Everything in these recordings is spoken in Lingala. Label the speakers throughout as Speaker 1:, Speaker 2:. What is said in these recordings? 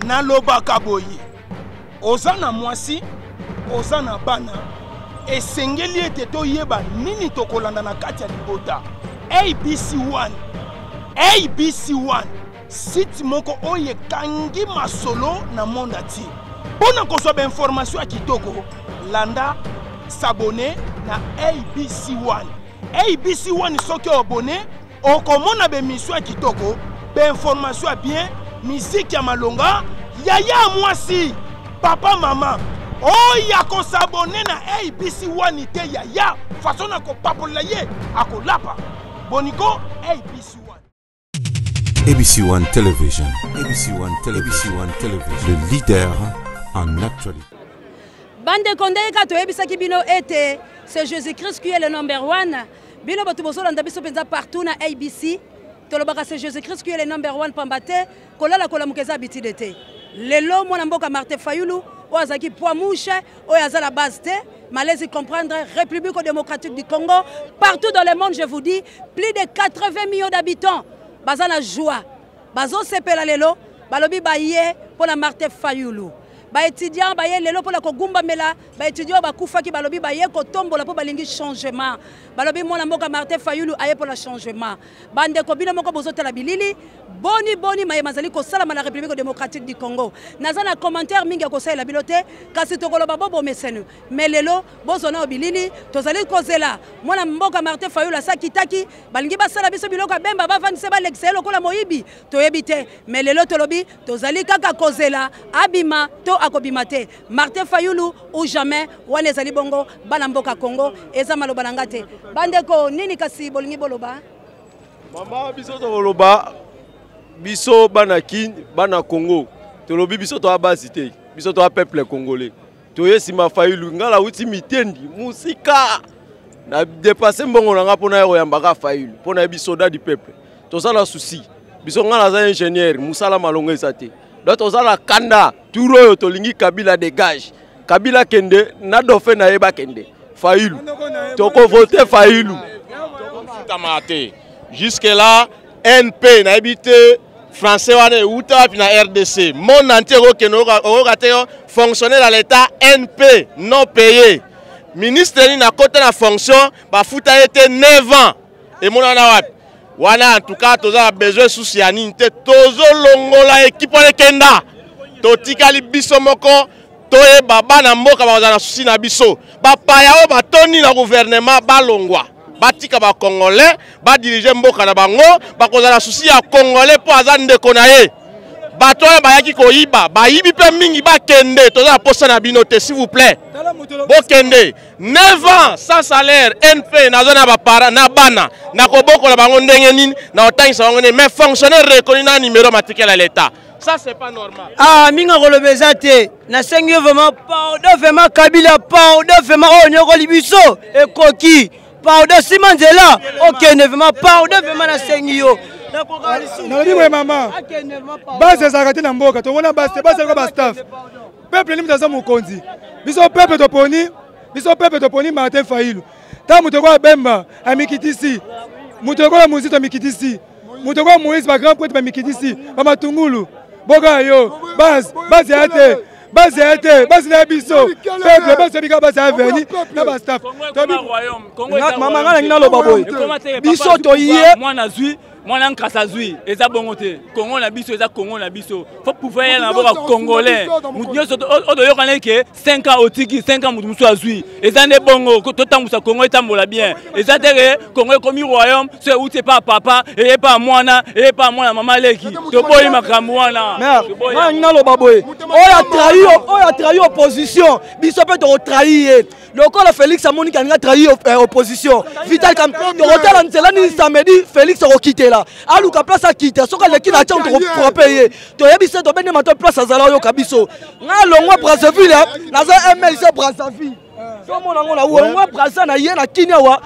Speaker 1: Nalobaka boye, oza na mwasi, oza na bana, esengeli ete toyeba nini tokolanda na kati ya libota. ABC1, ABC1, site moko oyo ekangi masolo na monde entier. Mpo na kozwa bainformation ya kitoko, landa s'abonner na ABC1. ABC1 soki oabonne okomona bemission ya kitoko, bainformation ya bien, miziki ya malonga, yaya ya mwasi, papa mama oyo akosabone na ABC 1 te yaya façon na kopapolela ye akolapa boniko ABC 1.
Speaker 2: ABC One Television, ABC One Television, ABC One Television, le leader en actualité.
Speaker 3: Bandeko ndenge kaka toyebisaki bino ete c'est Jésus-Christ qui est le number one. Bino bato bozolanda biso mpenza partout na ABC tolobaka c'est Jésus-Christ qui est le number one pamba te kolala kolamuka eza habitude te. Lelo mwana mboka Martin Fayulu oyo azalaki poids mouche oyo aza la base te malaise comprendre République démocratique du Congo partout dans le monde je vous dis plus de 80 millions d'habitants baza na joie bazosepela lelo balobi baye mpo na Martin Fayulu baétudiant baye lelo mpo na kogumbamela baétudiant oyo bakufaki balobi baye kotombola mpo balingi changement balobi mwana mboka Martin Fayulu aye mpo na changement bandeko bino moko bozotala bilili boni boni maye mazali kosalama na République démocratique du Congo naza na commentaire mingi ya kosalela bino te kasi tokoloba bobomeseno mais lelo bozwa nao bilili tozali kozela mwana mboka Martin Fayulu asakitaki balingi basala biso biloko ya Bemba bavandisa balekisa ye lokola moyibi toyebi te mais lelo tolobi tozali kaka kozela abima to akobima te Martin Fayulu ou jamais wana ezali bongo bana mboka Congo eza maloba na nga te bandeko nini kasi bolingi boloba
Speaker 4: mama biso tokoloba biso bana kin bana Congo tolobi biso toa base te biso toa peuple congolais toye nsima Fayulu nga nauti mitendi mosika na dépasse mbongo na nga mpo naya koyambaka Fayulu mpo nayebi soldat du peuple toza na souci biso nga naza ingénieur mosala malonga eza te donc toza na kanda tour oyo tolingi Kabila dégage Kabila kende na dauphin na ye bakende Fayulu tokovote Fayulu
Speaker 5: tokofutama te jusque là NP nayebi te français wana euta wapi na RDC monde entier okokende okoyoka te fonctionnaire ya l'état NP non payé ministre nini akota na fonction bafuta ye te 9 ans emonana wapi wana en tout cas toza na besoin susu ya nini te tozolongola ekipe wana ekenda totikali biso moko toyeba bana mboka bakozala na susi na biso bapaya oyo batondi na gouvernement balongwa batika bacongolais badirige mboka na bango bakozala na susi ya congolais mpo aza ndeko na ye bato wana bayaki koyiba bayibi mpe mingi bakende toza na posa na bino te s'il vous plaît bokende 9 ans sans salaire NP naza na baparent na bana nakobokola bango ndenge nini na kotangisa bango ndenge mais fonctionnaire reconnu na numéro matricule ya l'état ça c'est pas normal
Speaker 6: ah mingi akoloba eza te nasengi yo vraiment pardon vraiment Kabila pardon vraiment oyo nyokoli biso ekoki pardon nsima nzela okende vraiment pardon vraiment nasengi yo
Speaker 7: nalobi boye mama base ezalaka te na mboka tomona base te base ezalaka bastaff peuple nini moto aza mokonzi biso peuple toponi biso peuple toponi Martin Fayulu ntango moto okoya Bemba amikitisi moto okoya Muzito amikitisi moto okoya Moïse bagrand prêtre bamikitisi bamatungulu boka yo base base ya te base ya te base na biso peuple base yabika base ya veni na bastaff
Speaker 6: mama nga nangi naloba boye biso toye
Speaker 8: mwana azwi mwana nkasa azwi eza bongo te kongo na biso eza kongo na biso fo pouvoir ya na boka congolais moto nyonso oyo toyokana ke 5 ans otiki 5 ans moto mosusu azwi eza nde bongo totambusa kongo etambola bien eza te ke kongo ekomi royaume so euti epa papa eye epa mwana eye epa mwana mama leki toboyi makambo wana
Speaker 6: nangi naloba boye oyo atrahi opposition biso mpe tokotrahi ye lokola Félix amoni kaninga trahi opposition Vital kam tokotala nzela nini samedi Félix akokitela aluka place akita soki aleki na ntango tokofrape ye toyebi se tobende mato place azala oyoka biso nga longwa Brazzaville naza MLC Brazzaville tomona yango na longwa Brazza na ye na kini awa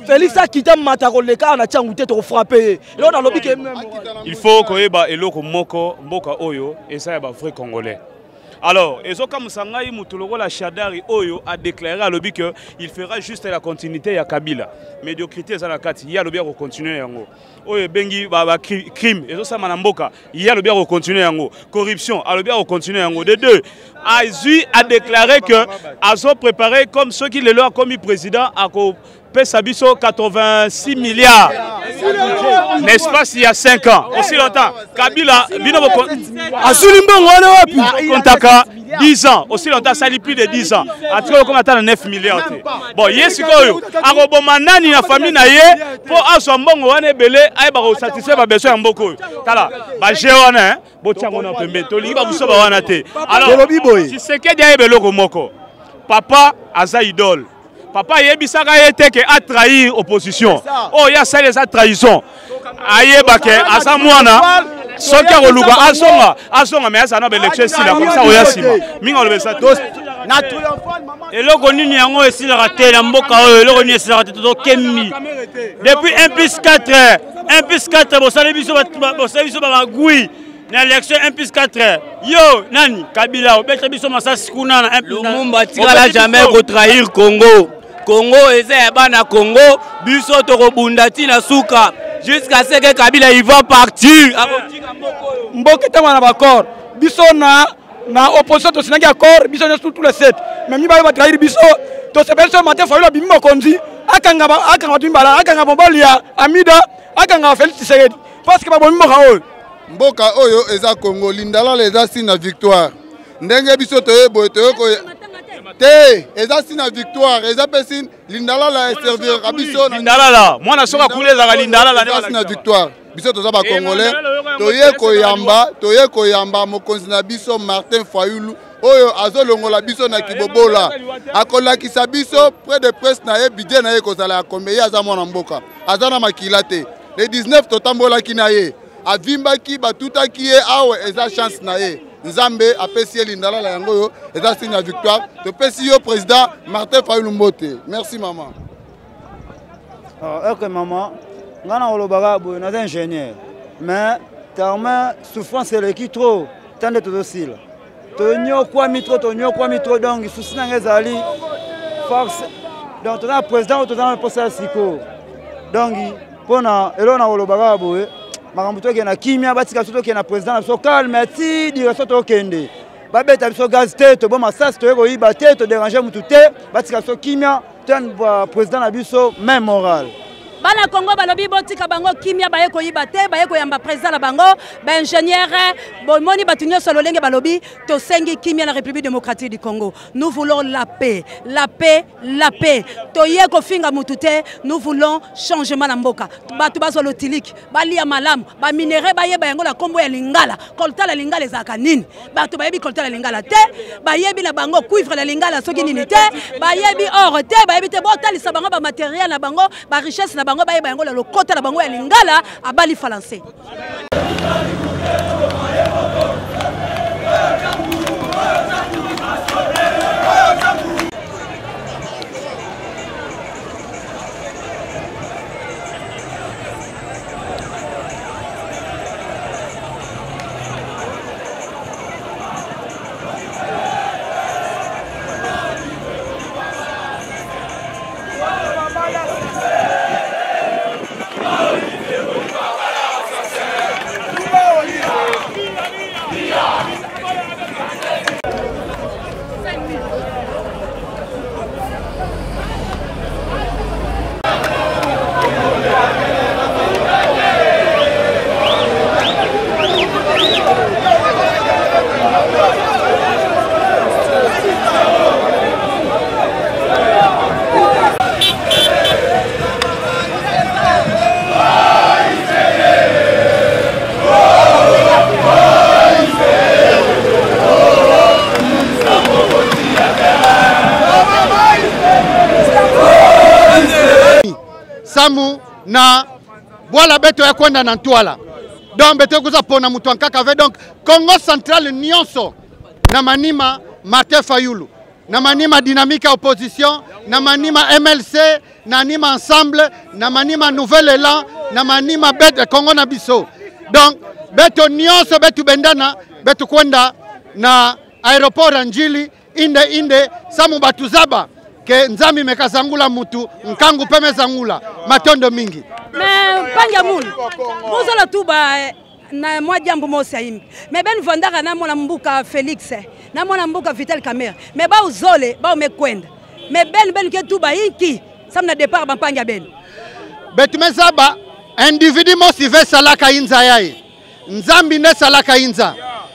Speaker 6: Félix akita mata koleka awa na ntango te tokofrape ye eloko nalobi ke
Speaker 9: il faut koyeba eloko moko mboka oyo eza ya ba vrai congolais. Alors ezokamwisa ngai moto lokola Shadary oyo a déclaré, alobi que il fera juste la continuité ya Kabila. Médiocrité eza na kati, ye alobi akocontinue yango. Oyo ebengi ba crime ezosama na mboka, ye alobi akocontinue yango. Corruption, alobi akocontinue yango. De deux, azwi a déclaré que azo préparé comme soki lelo akomi président ako pesa biso 86 milliards, n'est-ce pas, il y a 5 ans aussi longtemps Kabila bino
Speaker 7: asuli mbongo wana wapi?
Speaker 9: Kontaka 10 ans, aussi longtemps asali plus de 10 ans, atikali okoma ata na 9 milliards te. Bon, ye sikoyo akoboma nani na famille na ye mpo azwa mbongo wana ebele, ayeba kosatisfaire babesoin ya mboka oyo? Tala baje wana, botia yango na pembeni, tolingi babusoba wana te.
Speaker 7: Alors
Speaker 9: Tshisekedi ayeba eloko moko, papa aza idole. Papa ayebisaka ye te ke atrahir opposition. Oyo ye asali eza trahison. Ayeba ke aza mwana, soki akoluka azonga, azonga, mais azala na baélection esila, comme ça oya nsima mingi aloba eza te.
Speaker 8: Eloko nini yango esilaka te na mboka oyo? Eloko nini esilaka te? Tozokembi depuis 1 plus 4, 1 plus 4. Bosali biso, bosali biso bamagui na élection 1 plus 4. Yo nani? Kabila obeta biso masasi kuna na
Speaker 10: Lumumba atikala jamais kotrahir Congo. Congo eza ya bana Congo. Biso tokobunda ntina suka jusqu'à ce que Kabila, il va partir.
Speaker 7: Mboka etangwa na baaccord. Biso na opposition tosinaki accord, biso nyonso, tous les sept, mais mibale batrahir biso. Tosepeli so Martin Fayulu abimi mokonzi, akanga bato mibale, akanga mobali ya Amida, akanga Félix Tshisekedi, parce que babomi mboka oyo.
Speaker 11: Mboka oyo eza Congo. Lindalala eza si na victoire. Ndenge biso toye boye, toye te, eza si na victoire, eza mpe si lindalala eserviraka biso.
Speaker 9: Lindalala, mwana soki akuli ezalaka lindalala.
Speaker 11: Eza si na victoire. Biso toza bacongolais, toye koyamba, toye koyamba mokonzi na biso Martin Fayulu oyo azolongola biso na kibobola. Akolakisa biso près de presse na ye, budget na ye ekozala ya kombe. Ye aza mwana mboka, aza na makila te. Le 19 totambolaki na ye, avimbaki, batutaki ye awa. Eza chance na ye, Nzambe apesi ye lindalala yango oyo eza signe ya victoire. Topesi yo président Martin Fayulu mbote. Merci mama.
Speaker 12: Ok mama, ngai na kolobaka boye, naza ingénieur, mais terme souffrance eleki trop. Ta nde tozosila, tonyokwami trop, tonyokwami trop. Donc souci na ngai ezali force. Donc toza na président oyo toza na mposa ya sikoyo. Donc mpona eloko na koloba kaka boye, makambo tokende na kimia, batika biso tokende na président na biso calme ti direction tokende. Babeta biso gaz te, toboma sasi, toye koyiba te, toderange mutu te, batika biso kimia, toya président na biso main morale.
Speaker 3: Bana Congo balobi botika bango kimia, baye koyiba te, baye koyamba président na bango. Baingénieur, bomoni bato nyonso lolenge balobi, tosengi kimia na République démocratique du Congo. Nous voulons la paix, la paix, la paix. Toye kofinga mutu te, nous voulons changement na mboka. Bato bazwa lotiliki, balia malamu, baminerais bayeba yango na nkombo ya lingala. Koltala lingala ezalaka nini? Bato bayebi koltala lingala te, bayebi na bango cuivre na lingala soki nini te, bayebi or te, bayebi te. Botalisa bango bamateriel na bango, barichesse na bango, bayeba yango na lokota na bango ya lingala. Abali français.
Speaker 11: Samu na bwala beto ya kwenda na ntwala, donc beto ekuza pona moto ankaka ve. Donc Congo Central nyonso na manima Martin Fayulu, na manima dynamique ya opposition, na manima MLC, na manima Ensemble, na manima Nouvel Élan, na manima bet Congo na biso. Donc beto nyonso betu bendana betu kwenda na
Speaker 13: Aéroport ya Njili inde inde samu batu zaba ke nzambi mekazangula mutu nkangu pe mezangula matondo mingi.
Speaker 3: Mais panja mulu bozala tuba eh, na mwa jambo mosi ayimbi me benu vandaka na mwana mbuka Felix eh, na mwana mbuka Vital Kamerhe me bauzole baumekwenda me benu benu ke tuba inki sam na départ bampanja benu
Speaker 13: betu mezaba individu mosi ve salaka inza yaye nzambi nde salaka inza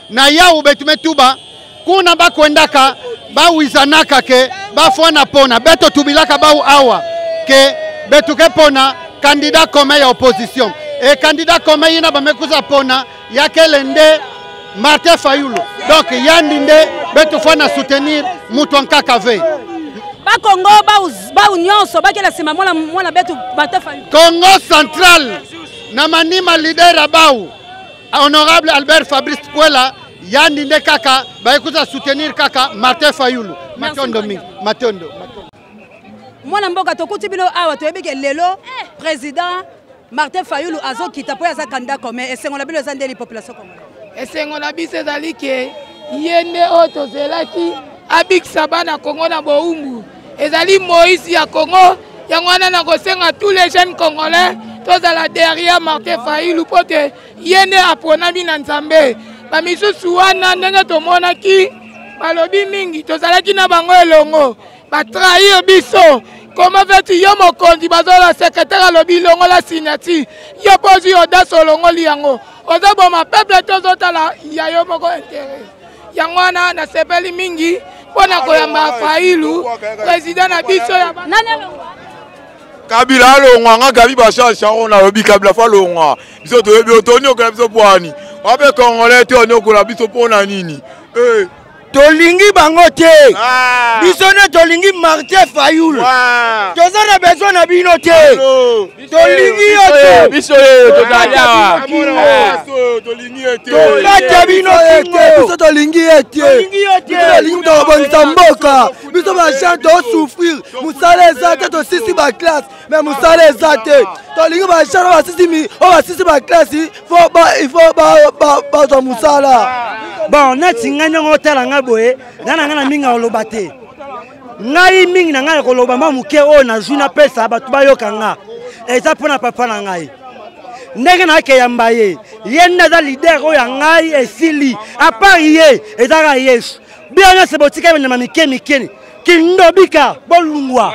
Speaker 13: na yawu betu metuba kuna bakwendaka bawizanaka ke bafwana pona beto tubilaka bau awa ke betu ke pona candidat commun ya opposition e candidat commun yina bamekuza pona yakele nde Martin Fayulu donc yandi nde betu fwana soutenir mutu ankaka ve
Speaker 3: bakongo bau nyonso bakela nsima mwana mwana betu Martin Fayulu
Speaker 13: Congo central na manima leader abau honorable Albert Fabrice Kwela yandi nde kaka bayekuza soutenir kaka Martin Fayulu matondo mingi matondo.
Speaker 3: Mwana mboka tokuti bino awa toyebi ke lelo président Martin Fayulu azokita mpo aza candidat commun. Esengo na bino eza ndeni population congolaise?
Speaker 14: Esengo na biso ezali ke ye nde oyo tozelaki abikisa bana Congo na bowumbu. Ezali Moïse ya Congo. Yango wana nakosenga tous les jeunes congolais tozala derrière Martin Fayulu mpo te ye nde aponami na Nzambe. Bamisusu wana ndenge tomonaki balobi mingi, tozalaki na bango elongo, batrahir biso. Comment veux-tu yo mokonzi bazola secrétaire alobi longola signature, yo mpo ozwi audace olongoli yango, ozoboma peuple te, ozotala ya yo moko intérêt. Yango wana nasepeli mingi mpo na koyamba Fayulu président na biso ya
Speaker 15: Kabila alongwa nga Gabi Bashar Sharon alobi Kabila fa alongwa biso toyebi yo toniokola biso pwani wape congolais te oniokola biso mpo na nini eh.
Speaker 16: Tolingi bango te ah. Biso nde tolingi Martin Fayulu ah. Toza na besoin na bino te tolingi yo te
Speaker 8: biso ye tozali awa
Speaker 16: tokata bino kingo
Speaker 6: biso tolingi ye te biso tolingi moto akobongisa mboka biso bajeune tosouffrir mosala eza te tosisi baklasse mais mosala eza te tolingi bajeune oyo basisi baklasse il faut bazwa mosala.
Speaker 16: Bon neti ngai ndenge otala ngai boye nga na ngai na mingi akoloba te ngai mingi na ngai akoloba mwa moke oyo nazwi napesa bato bayoka nga eza mpo na papa na ngai ndenge nakeyamba ye ye nde aza leader oyo ya ngai esili apart ye ezaka Yesu bino nyonso botikali banyama mike mike kindobika bolungwa.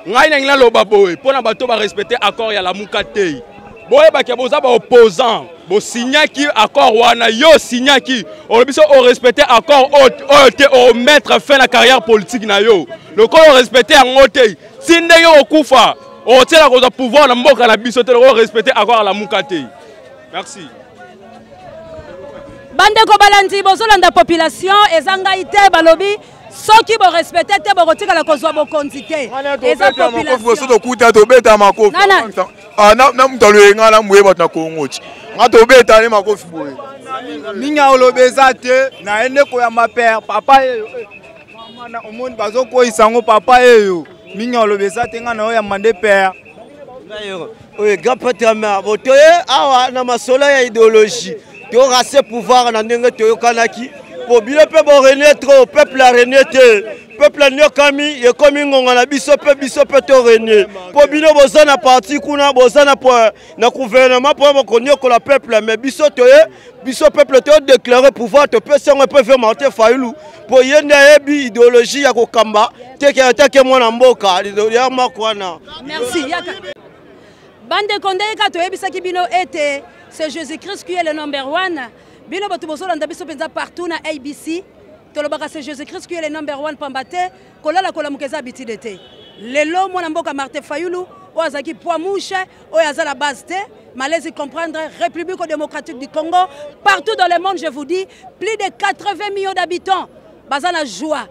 Speaker 4: Ngai nangi naloba boye mpo na bato barespecte accord ya Lamuka te boyebaki boza baopposant bosignaki accord wana yo osignaki olobi so orespecte accord oyo te omettre fin na carrière politique na yo lokola orespecte yango te ti ndenge okufa otiela kozwa pouvoir na mboka na biso te lokola orespecte accord ya Lamuka te. Merci.
Speaker 3: Bandeko balandi bozolanda population eza ngai te balobi soki borespecte te bokotikala kozwa bokonzi te eza population
Speaker 15: tokuta tobeta makofi na moto aloye ngai na moye bato na Kongo ti nga tobeta ne makofi boye
Speaker 16: mingi oloba eza te naye nde koyamba père papa eyo omoni bazokweyisa yango papa eyo mingi oloba eza te ngai na oyamba nde père
Speaker 17: oyo grand prêtre mer botoye awa na masolo ya idéologie torase pouvoir na ndenge toyokanaki po bino mpe borenie trop peuple arenie te peuple anyokami ekomi ngonga na biso mpe biso mpe torenie mpo bino boza na parti kuna boza na, na gouvernement mpo bokonyokola peuple mais biso toye biso peuple todeklare pouvoir topesi yango mpe ve Martin Fayulu mpo ye nde ayebi idéologie ya kokamba teke atake mwana mboka ya mako wana.
Speaker 3: Merci yaka bandeko ndenge kaka toyebisaki bino ete c'est Jésus-Christ qui est le number one. Bino bato bozolanda biso mpenza partout na ABC tolobaka c'est Jésus-Christ qui est le number one pamba te kolala kolamuka eza habitude te. Lelo mwana mboka Martin Fayulu oyo azalaki poids mouche oyo aza la base te malaise comprendre République démocratique du Congo partout dans le monde je vous dis plus de 80 millions d'habitants baza na joie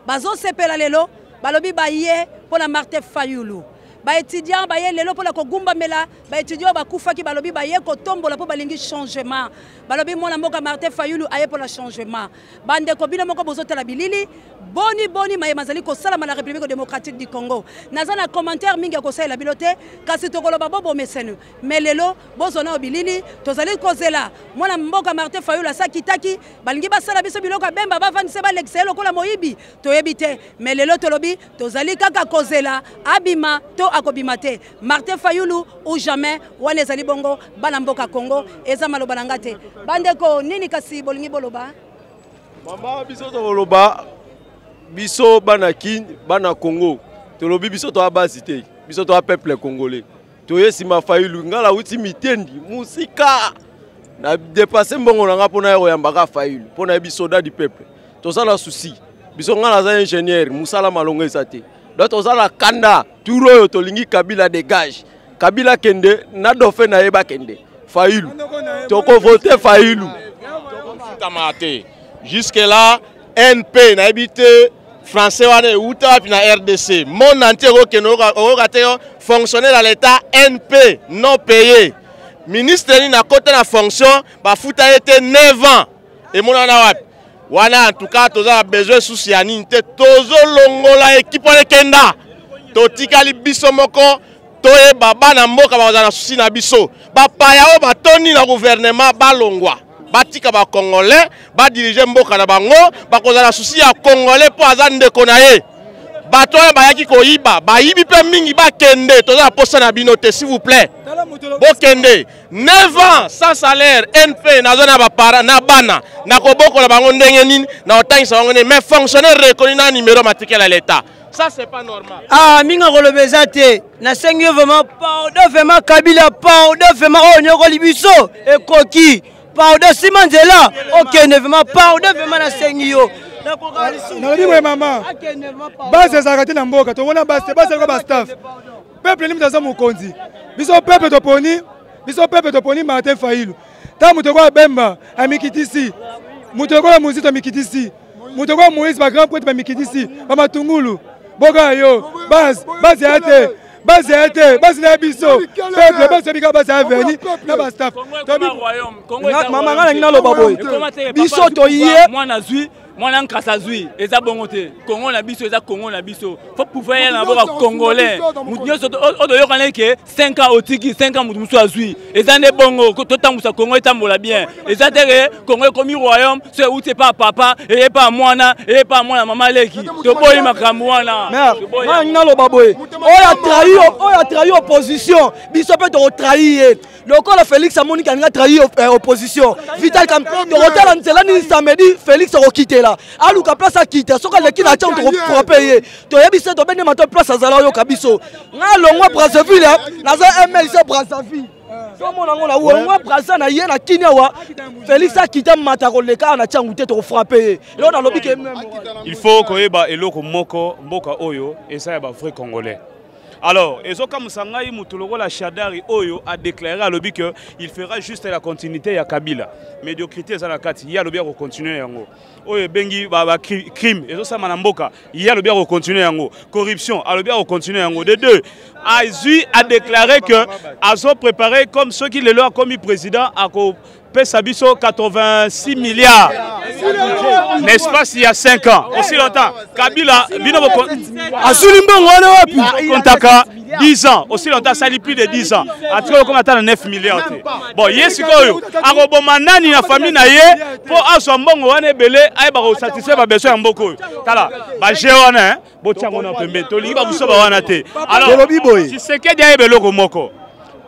Speaker 3: bazosepela lelo balobi baye mpo na Martin Fayulu. Baétudiant baye lelo mpona kogumbamela baétudiant oyo bakufaki, balobi baye kotombola mpo balingi changement. Balobi mwana mboka Martin Fayulu aye mpona changement. Bandeko, bino moko bozotala bilili boni boni maye mazali kosalama na République démocratique du Congo. Naza na commentaire mingi ya kosalela bino te, kasi tokoloba bobomeseno. Mais lelo bozwa nao bilili, tozali kozela mwana mboka Martin Fayulu asakitaki, balingi basala biso biloko ya Bemba, bavandisa balekisa ye lokola moyibi, toyebi te. Mais lelo tolobi tozali kaka kozela abima to akobima te. Martin Fayulu ou jamais, wana ezali bongo bana mboka Congo, eza maloba na nga te. Bandeko, nini kasi bolingi boloba?
Speaker 4: Mama, biso tokoloba, biso bana Kin, bana Congo, tolobi biso toa base te, biso toa peuple congolais. Toye nsima Fayulu, nga nauti mitendi mosika, na dépasse mbongo na nga mpona ya koyambaka Fayulu, mpona yebi soldat du peuple. Toza na souci, biso nga naza ingénieur, mosala malongo eza te, donc toza na kanda. Tour oyo tolingi Kabila dégage, Kabila kende na dauphin na ye bakende. Fayulu tokovote Fayulu.
Speaker 5: Futama te jusque là NP nayebi te français wana euta wapi na RDC. Monde entier okokende okoyoka te fonctionnaire ya l'État NP non payé. Ministre nini akota na fonction bafuta ye te 9 ans, emonana wapi wana? En tout cas toza na besoin susu ya nini te, tozolongola ekipe wana ekenda, totikali biso moko. Toyeba bana mboka bakozala na susi na biso, bapaya oyo batondi na gouvernement balongwa, batika ba congolais badirige mboka na bango, bakozala na susi ya congolais mpo aza ndeko na ye. Bato oyo bayaki koyiba bayibi mpe mingi, bakende, toza na posa na bino te, s'il vous plaît, bokende. 9 ans sans salaire, NP, naza na bapara na bana, nakobokola bango ndenge nini, nakotangisa bango ndenge? Mais fonctionnaire reconnu na numéro matricule ya l'État, ça c'est pas normal.
Speaker 16: Ah, minga koloba eza te, nasengi yo vraiment pardon, vraiment Kabila pardon, vraiment oyo nyokoli biso ekoki, pardon, nsima nzela okende, vraiment pardon, vraiment nasengi yo.
Speaker 7: Nalobi boye mama, base ezalaka te na mboka, tomona base te, base ezalaka bastaff. Peuple nini moto aza mokonzi? Biso peuple toponi, biso peuple toponi Martin Fayulu. Ntango moto okola Bemba amikitisi, moto okola Muzito amikitisi, moto okola Moïse, bagrand prêtre bamikitisi, bamatungulu boka yo base, base ya te, base ya te, base na biso peuple, base yebika base ya veni na bastaff.
Speaker 6: Mama, nga nangi naloba boye, biso toye
Speaker 8: mwana zwi mwana nkasa azwi, eza bongo te. Congo na biso eza Congo na biso, faut pouvoir ya na mboka congolais. Motu nyonso oyo toyokana ke 5 ans otiki, 5 ans motu mosusu azwi, eza nde bongo. Totambusa Congo etambola bien, eza te ke Congo ekomi royaume so euti epa papa, eye pa mwana, eye pa mwana mama leki. Toboyi makambo wana.
Speaker 6: Nga naloba boye, oyo atrahi opposition, biso mpe tokotrahi ye. Lokola Félix amoniki alingi atrahi opposition, Vital tokotala nzela nini samedi Félix akokitela, aluka place akita. Soki aleki na tiango, tokofrape ye. Toyebi se tobende mato place azala, oyoka biso. Nga longwa Brazzaville, naza MLC Brazzaville, somona ngo na longwa Brazza na ye na kini awa. Félix akita mata koleka awa na tiango te, tokofrape ye. Eloko nalobi ke
Speaker 9: il faut koyeba eloko moko, mboka oyo eza ya bavrai congolais. Alors ezokamwisa ngai moto lokola Shadari oyo adéclaré, alobi que il fera juste la continuité ya Kabila. Médiocrité eza na kati, ye alobi akocontinue yango. Oyo ebengi bacrime ezosalama na mboka, ye alobi akocontinue yango. Corruption, alobi akocontinue yango. De deux, azwi adéclaré que azopréparé comme soki lelo akomi président, ako pesa biso 86 milliards, n'est-ce pas? Il y a 5 ans, aussi longtemps Kabila, bino
Speaker 6: azuli mbongo wana wapi?
Speaker 9: Kontaka 10 ans, aussi longtemps asali plus de 10 ans, atikali okoma ata na 9 milliards te. Bon, ye sikoyo akoboma nani na famille na ye mpo azwa mbongo wana ebele, ayeba kosatisfaire babesoin ya mboka oyo? Tala baje wana, botiango na pembeni, tolingi babusoba wana te. Alors Tshisekedi ayeba eloko moko,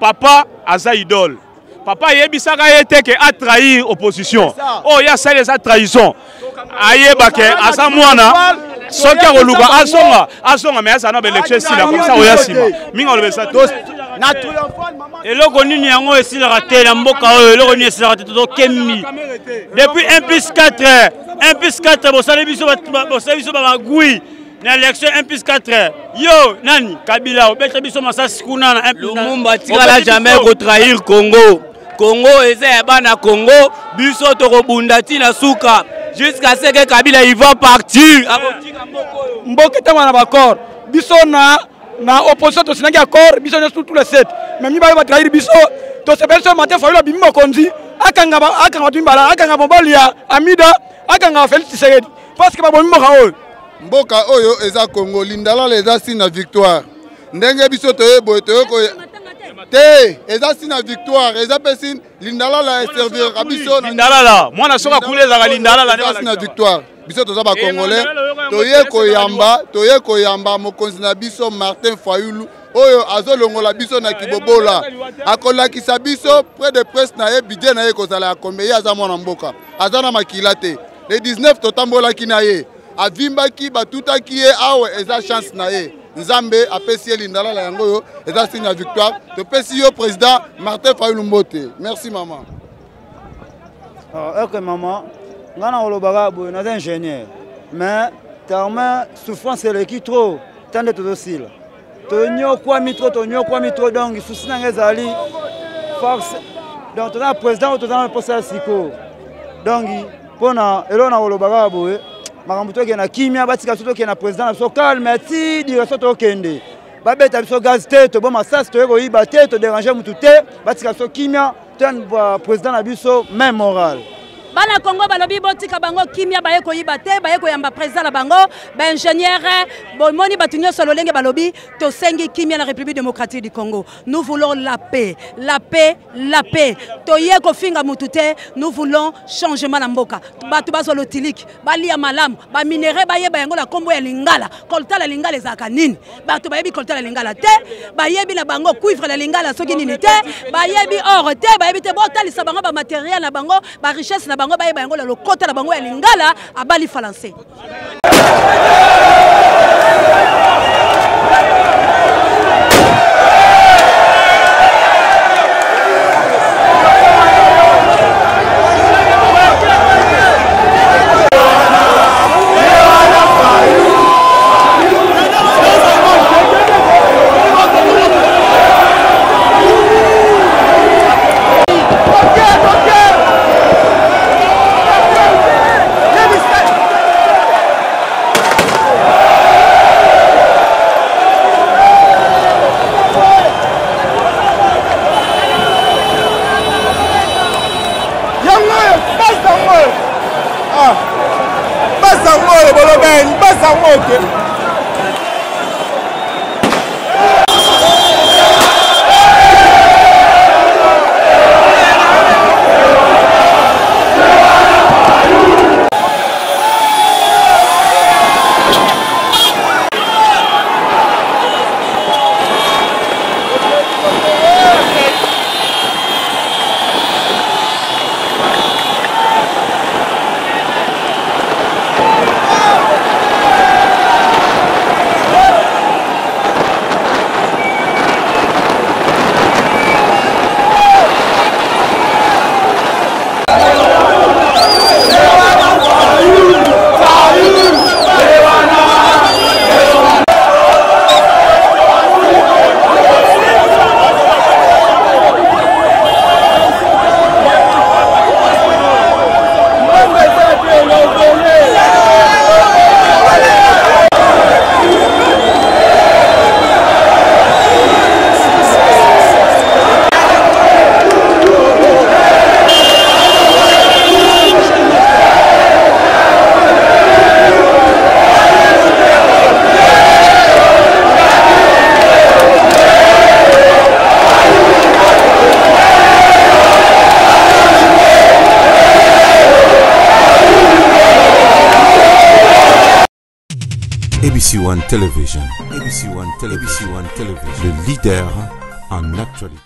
Speaker 9: papa aza idole. Papa ayebisaka ye te ke atrahir opposition. Oyo ye asali eza trahison. Ayeba ke aza mwana, soki akoluka azonga, azonga, mais azala na baélection esila, comme ça oya nsima mingi aloba eza te.
Speaker 10: Eloko nini yango esilaka te na mboka oyo? Eloko nini esilaka te? Tozokembi depuis 1 plus 4, 1 plus 4. Bosali biso, bosali biso bamagui na élection 1 plus 4. Yo nani Kabila obeta biso masasi kuna na Lumumba atikala jamais kotrahir Congo. Congo eza ya bana Congo, biso tokobunda ntina suka jusqu'à ce que Kabila il va partir.
Speaker 6: Mboka etambola na bacor biso na
Speaker 7: Na opposition tosinaki accord biso nyonso tous les 7, mais mibale batrahir biso. Tosepeli so Martin Fayulu abimi mokonzi, akanga akanga bato mibala, akanga mobali ya Amida, akanga Félix Tshisekedi, parce que babomi mboka oyo.
Speaker 11: Mboka oyo eza Congo, lindalala eza si na victoire. Ndenge biso toye boye, toye koye te, eza si na victoire, eza mpe si lindalala eserviraka biso.
Speaker 9: Lindalala mwana soki akuli ezalaka lindalala.
Speaker 11: Eza si na victoire. Biso toza bacongolais, toye koyamba, toye koyamba mokonzi na biso Martin Fayulu oyo azolongola biso na kibobola. Akolakisa biso près de presse na ye, budget na ye ekozala ya kombe. Ye aza mwana mboka, aza na makila te. Le 19 totambolaki na ye, avimbaki, batutaki ye awa, eza chance na ye. Nzambe apesi ye lindalala, yango oyo eza signe ya victoire. Topesi yo président Martin Fayulu mbote. Merci mama.
Speaker 12: Ah, ok mama, ngai na kolobaka boye, naza ingénieur, mais terme souffrance eleki trop, ta nde tozosila, tonyokwami trop, tonyokwami trop. Donc susi na ngai ezali force. Donc toza na président oyo toza na mposa ya sikoyo. Donc mpona eloko na koloba kaka boye, makambo tokende na kimia, batika biso tokende na président na biso calme ti direction tokende. Babeta biso gaz te, toboma sasi, toye koyiba te, toderange motu te, batika biso kimia, toya président na biso même moral.
Speaker 3: Bana Congo balobi botika bango kimia, baye koyiba te, baye koyamba président na bango. Baingénieur, bomoni bato nyonso lolenge balobi, tosengi kimia na République démocratique du Congo. Nous voulons la paix, la paix, la paix. Toye kofinga mutu te, nous voulons changement na mboka. Bato bazwa lotiliki, balia malamu, baminere bayeba yango na nkombo ya lingala. Koltala lingala ezalaka nini? Bato bayebi koltala lingala te, bayebi na bango cuivre na lingala soki nini te, bayebi or te, bayebi te. Botalisa bango bamateriel na bango, barichesse na bango, bayeba yango na lokota na bango ya lingala. Abali falanse.
Speaker 15: Yango oyo basi yango oyo, ah, basi yango oyo bolobeni, basi yango oyo te.
Speaker 2: ABC One Television, ABC One Television, ABC One Television, le leader en actualité.